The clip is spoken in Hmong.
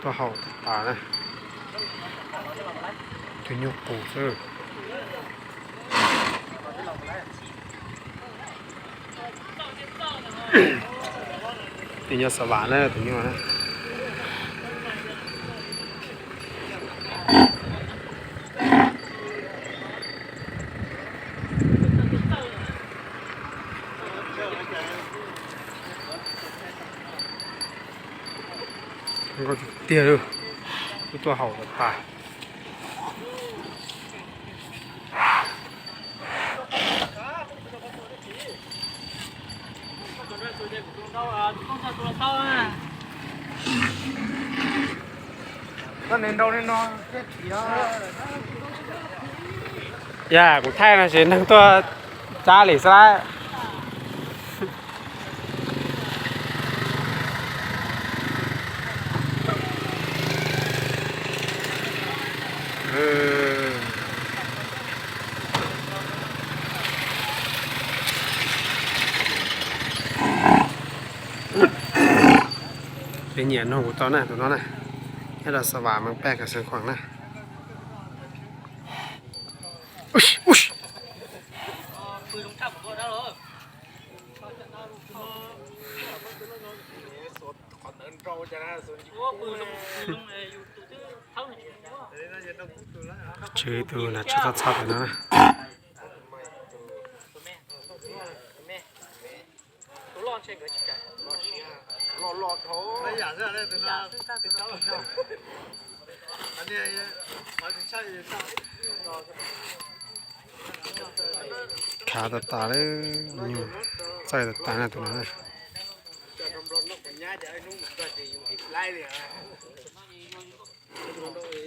Tuaj haus tas na. Tus nyuj qus xwb. Tus nyuj xa vam na, tus nyuj na. Nkauj tiag tiag li, wb tuaj haus tas tas. Yog kuv thaij no ces neeg tuaj tsab li xwb lawm. Peb nyiam nug kuv tau na tus no na, nyob rau Xav Vam Mees Paj Kas Xeev Khuam na. Tswv tus na, tswv txhob txhob pem no na. Khav tas tas lawm, nyuj txaij tas tas na tus no na.